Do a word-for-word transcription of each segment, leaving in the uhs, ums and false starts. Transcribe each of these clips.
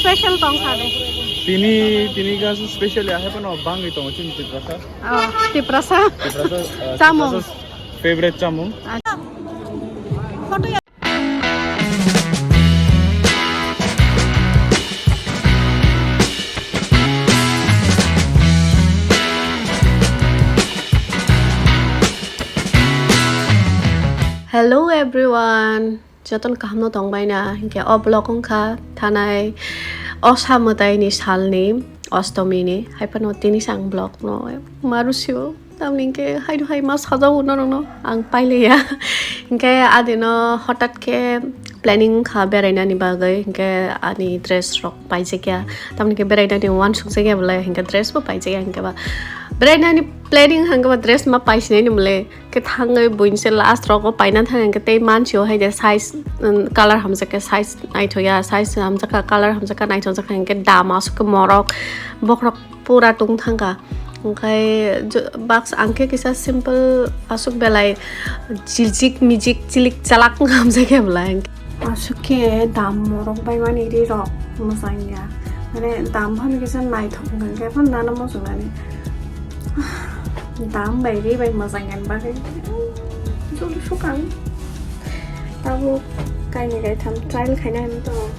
Special tong sa de. Tini, tini kasu special ya, hai phano bangwi tongo chini Tiprasa. Oh, Tiprasa. Tiprasa, uh, Chamung. Tiprasa favorite chamung. Acha. Photo ya. Hello everyone. Jotono kaham no tongbai na, hinkhe o vlog wngkha thanai Osa mwtai ni sal ni Ostomi ni, hai phano tini se ang vlog no ma rwsio, tamni hinkhe hai no hai ma sajao norok no ang pailiya. Hinkhe adino hotat khe planning wngkha berainani bagwi, hinkhe ani dress rok paijakya, tamni hinkhe berainani uansukjakya belai, hinkhe dress bo paijakya, hinkhe ba berainani planning hinkhe ba dress ma paisinaini mole. Khe thangwi buini se last rogo paina thang hinkhe tei mansio hai de size, um, color hamjak khe size naithokya, size hamjak kha, color hamjak kha, naithokjak kha hinkhe dam aswk khe morok bokhorok pura tong thangkha. Hinkhe jo-, box ang khe kisa simple aswk belai chijik mijik chilik chalak wng hamjak khe belai. Aswk khe dam morok baimani ri rok mwchang ya. Mane dam phano kisa naithok wngkha khe phano nana mwchang nani. Dam bai ri bai mwchang ya bagwi. Joli sukang. Tabuk kainwi kaitham trial khaina hinwi tongo.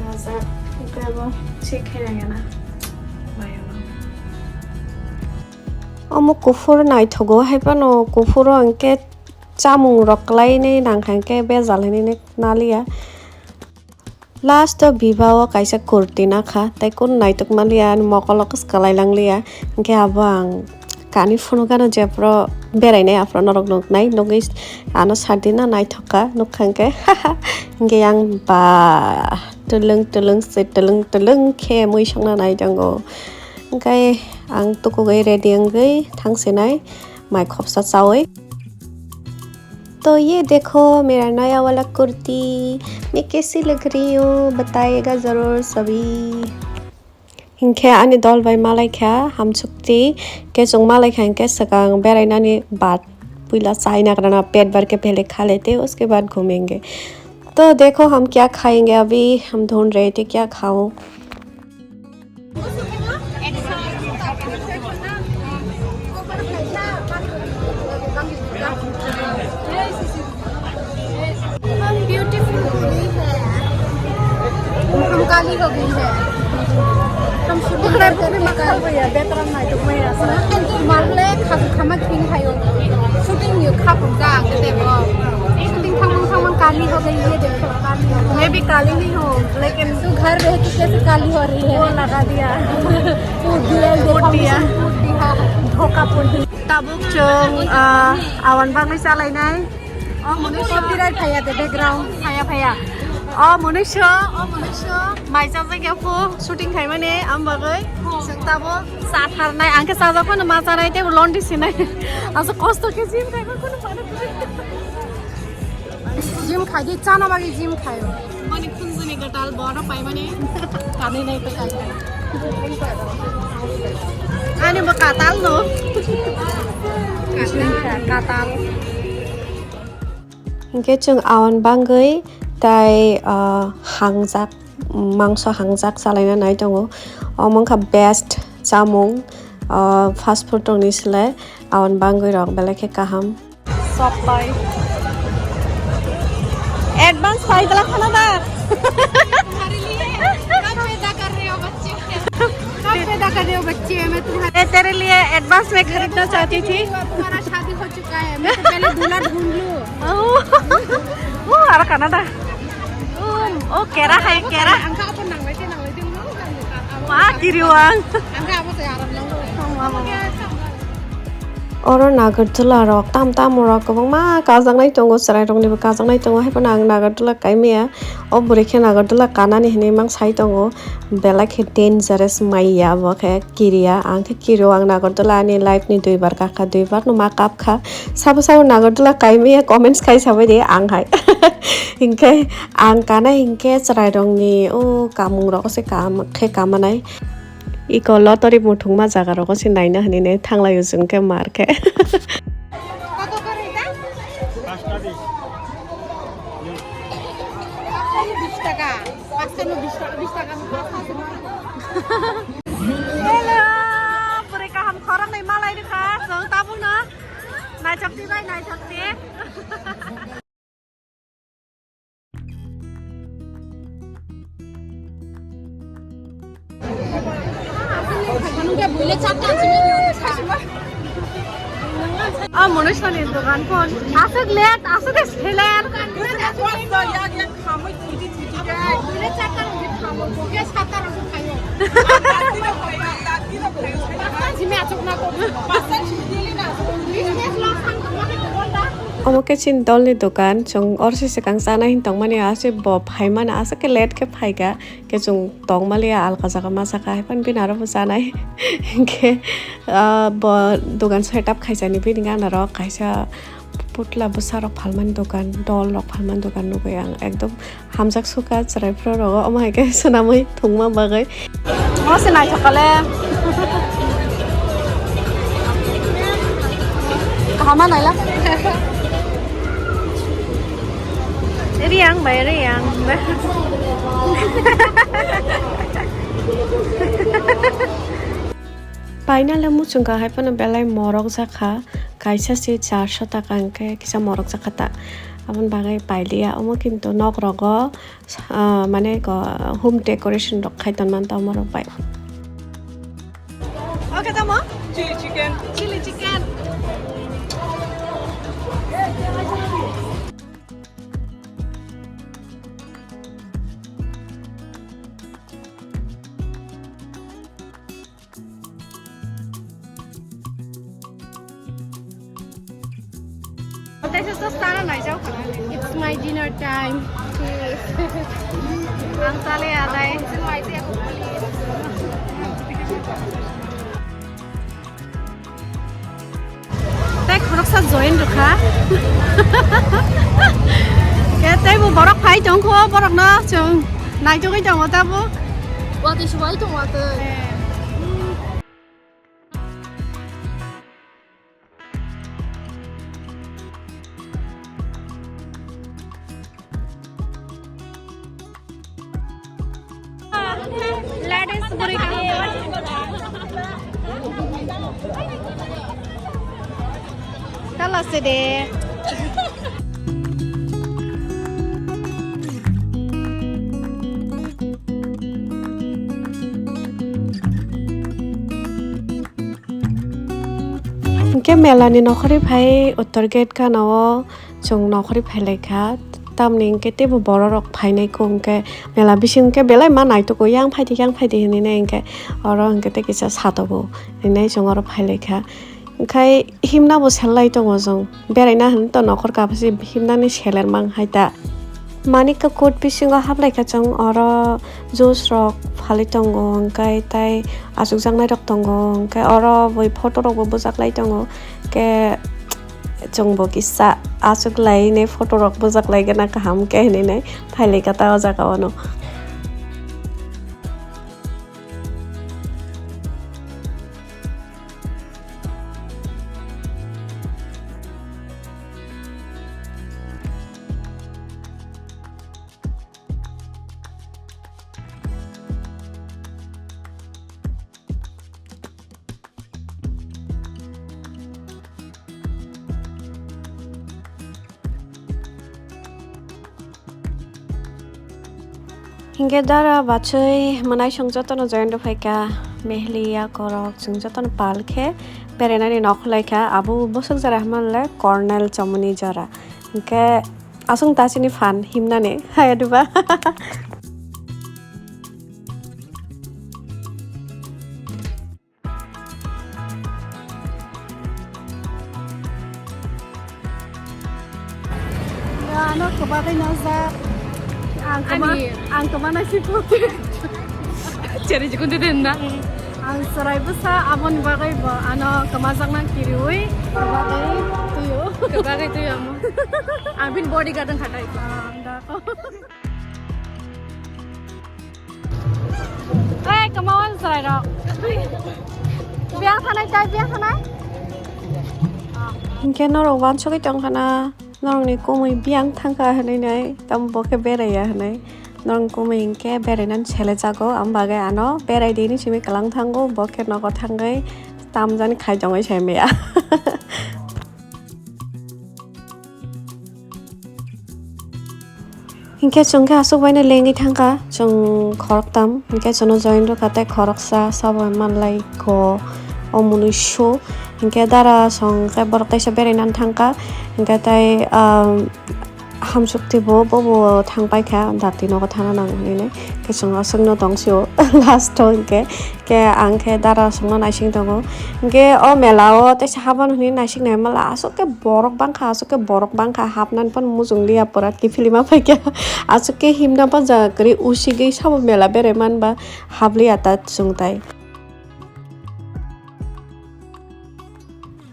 Najak. Oke bo check khaina gana. Omo kuphur naithogo hai phano kuphuro hinkhe chamung rok kwlainwi nangkha hinkhe bejal hinwi naliya. Last o Viva o kaisa kurti nakha, tei kunu naitok manliya, ani mokol o kwswk kwlai langliya, hinkhe abo ang kani phunukano jephuru berainai aphuru norok nuknai, nugwi ano sardina naithok kha, nukha hinkhe, hinkhe yang ba twlwng twlwng se twlwng twlwng khe mui songna nai tongo, hinkhe ang tukugwi ready wngwi thangsinai mai khopsa chaui. तो ये देखो मेरा नया वाला कुर्ती, मैं कैसी लग रही हूँ, बताइएगा ज़रूर सभी। Hinkhe ani dol bai malai kha hamsukti, khe chwng malai kha hinkhe swkang berainani baat puila chai nagrana, pet bhar ke pehle kha lete, uske baad ghumenge. तो देखो हम क्या खाएंगे अभी, हम ढूंढ रहे थे क्या खाऊं। हम ब्यूटीफुल हो गई है, हम काली हो गई है, हम शुरू करते हैं काली। मामले खा-, खामा खिन खायो, शूटिंग यो खा पुजा आगे देखो, शूटिंग खामा खामा काली हो गई है, देखो काली हो गई। मैं भी काली नहीं हूँ, लेकिन तू घर रह के कैसे काली हो रही है? वो लगा दिया। Put diya, put diya. Put diya. Dhoka put diya. Tabuk chwng, ah, awan bagwi chalainai. O mwnwi copyright phaiya de background. Phaiya, phaiya. O mwnwi so, o mwnwi so. Mai chajak ya phu, shooting khaimani, am bagwi. Chwng tabuk cha tharnai, ang khe chajak phano ma chanai, tei londi sinai. Asa kosto khe gym khaima kheno mano. Gym khai di, chana bagwi gym khaio. Mani khunjuni gatal bono paimani. Kani nai pe kai. Ani bo katal no. Katal. Hinkhe chwng awan bangwi tai, ah, hangjak, mangso hangjak chalaina nai tongo. Omo wngkha best chamung, ah, fast food rokni slai awan bangwi rok belai khe kaham. Supply. Advance pai dala khana da. तुम्हारे लिए कब पैदा कर रहे हो बच्चे? कब पैदा कर रहे हो बच्चे? मैं तुम्हारे ए, तेरे लिए advance में खरीदना चाहती थी। तुम्हारा शादी हो चुका है, मैं तो पहले दूल्हा ढूंढ लूं। Oh, oh, ara khana da. Oh, oh, kera hai, kera. Ang ka apa nang lagi, nang lagi dulu. Ma kiri wang. Ang ka apa saya arap lang. Oro Nagarjula rok tam tam rok kwbangma kajaknai tongo, chwrai roknibo kajaknai tongo, hai phano ang Nagarjula kaimaya. O bwrwi khe Nagarjula kanani hinwi mang sai tongo, belai khe dangerous maya bo khe kiriya, ang khe kirio, ang Nagarjula ani life ni duibar kakha, duibar no ma kapkha. Sabo sabo Nagarjula kaimaya comments khai sabai di ang hai. Hinkhe ang kana hinkhe chwrai rokni o kamung rok se kam khe kamanai. Iko lottery muthungma jaga rogo se naina hinwi ne thanglai o chwng khe mar khe. Bish taka, pasta no bish taka, bish taka, pasta. Hello, pore kaham khorang nai malai rikha, chwng tabuk no. Naichok ti bai, naichok ti. Ah, Moniswani dogan pon. Aswk late, aswk seler. Omo khe chini dolni dogan, chwng oro se swkang chanai hin tongmani, aswk bo phaimani, aswk khe late khe phaikha, khe chwng tongmaliya alka jaga ma saka, hai phano bini aro bo chanai. Hinkhe, ah, bo dogan setup khaisani bini gana rok kaisa putla bwsa rok phalmani dogan, doll rok phalmani dogan nugui ang ekdom hamjak suka chwrai phuru rogo, omo hai khe swnamwi thwngma bagwi. Omo se naithok kale. Kaham ma naila. Riang bai, riang. Painale muchungka hai phano belai morok jakha, kaisa se charso taka hwnkhe kisa morok jakha ta. Aboni bagwi pailiya, omo kintu nok rogo, ah, mane ko home decoration rok khai tonmani ta omorok bai. Okay, tamo? Chili chicken. Chili chicken. It's my dinner time. Ang tale adai. Tei khoroksa join rwkha. Khe tei bo borok phai tongkho, borokno chwng naitugwi tongo tabuk. Watwi se bai tong watwi. Ladies guri kani. Tala sede. Hwnkhe mela ni nokhorwi phai uttor gate gana o chwng nokhorwi phailaikha, tamni hwnkhe teibo bororok phainai kho, hwnkhe mela bising hwnkhe belai ma naitugwi, "Yang phaidi, yang phaidi," hinwi nai hwnkhe oro hwnkhe tei kisa satogo hinwi chwng oro phailaikha. Hwnkhe himnabo sellai tongo chwng, beraina hinwi to nokhor kapisi himnani seler mang hai ta. Manika court bisingo hablai kha chwng, oro juice rok phalwi tongo, hwnkhe tei achukjaknai rok tongo, hwnkhe oro bui photo rok bo bwchaklai tongo, hwnkhe chwngbo kisa achuklainai photo rok bwchaklaigana kaham khe hinwi nai phailai kha ta o jaga o no. Hingke dara bachoi mwnai chwng jotono join rw phaikha, mehliya korok chwng jotono pal khe berainani nok khwlaikha. Abo bwswk jora hwnmanle Cornell chomoni jora. Hingke aswng ta chini phan himnani haya diba. Ano kwbagwi nojak. Ang kwma-, ani ang kwma nai siku. Cheri jikun de den na. Ang chwrai bwsa aboni bagwi bo ano kwmajak nang kiriwi kwbagwi tuyo. Kwbagwi tuyo amo. Ang bini bodyguard wng kha tai. Ah, da. Ei, come on, chwrairok. Biya thanai, tai biya thanai. Hingke norok wansugwi tongkhana, Norokni kumui biyang thangkha hinwi nai, tamo bo khe beraiya hinwi. Norokni kumui hinkhe berainani sele jago, ang bagwi ano berai di hinwi simi kwlang thango, bo khe nogo thangwi tamjani khai tongwi sai maya. Hinkhe chwng khe aswk baino lengwi thangkha, chwng khoroktham, hinkhe chwngno join rwkha tei khoroksa sabo manlai kho o mwnwi su. Hinkhe dara song khe borok teisa berainani thangkha, hinkhe tei, ah, hamsukti bo, bobo thangpaikha dakti nogo thana nango hinwi. Khe chwng aswkno tongsio last o hinkhe. Khe ang khe dara songno naising tongo. Hinkhe o mela o teisa habano hinwi naising nai mala aswk khe borok bangkha, aswk khe borok bangkha, hapnani phano muchung liya pura kiphilima phaikha. Aswk khe himna banja kwrwi usigwi sabo mela berai manba habliya ta chwng tai.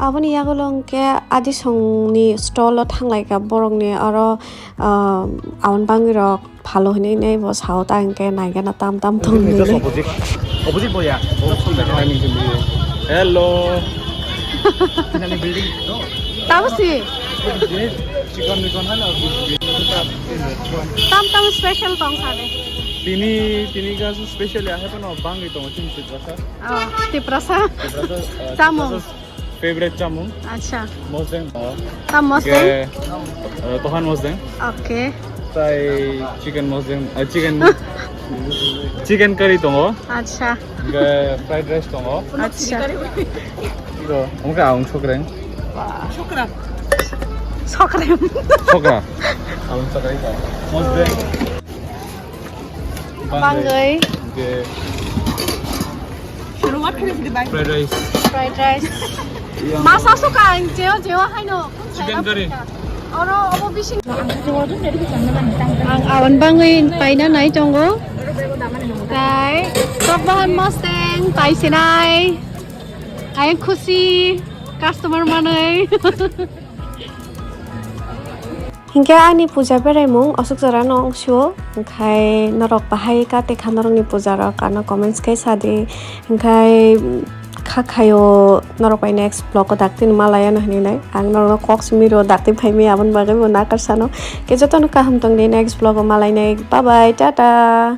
Aboni yagulo hwnkhe adisongni stall o thanglaikha borokni oro, ah, aboni bangwirok phalo hinwi nai bo sao ta hinkhe naigena tam tam tong nini. Opposite, opposite boya. Hello. Tamo si? Chicken, chicken hai na? Tam tam special tong sade. Tini, tini ka special ya hai pano bangwi tongo chini Tiprasa. Oh, Tiprasa. Tiprasa, eh, Chamung. Tiprasa favorite chamung. Acha. Mosdeng. Oh. Tam mosdeng? Ke, eh, tohan mosdeng. Okay. Tai chicken mosdeng, eh, chicken, chicken curry tongo. Acha. Ke fried rice tongo. Acha. Ito, omo khe ang sokreng. Sokra. Sokra. Sokra. Ang sokreng tongo. Mosdeng. Bangwi. Bangwi. Oke. Fried rice. Fried rice. Yang masa suka ang jeo jeo haino. Chicken curry. Oro obo bising. Ang awan bangwi paina nai tongo. Tai tok bahan mosdeng tai sinai. Ayang khusi customer manwi. Hinkhe ani puja beraimung aswk jora no wngsio, hinkhe norok bahai kate kha norokni puja rok ano comments khe sadi, hinkhe kha khaio norok bai next vlog o dakti malaya no hinwi nai ang norok no kok simi ro dakti phaimaya aboni bagwi bo nakar sano, khe jotono kaham tongdi next vlog o malainai bye bye tata.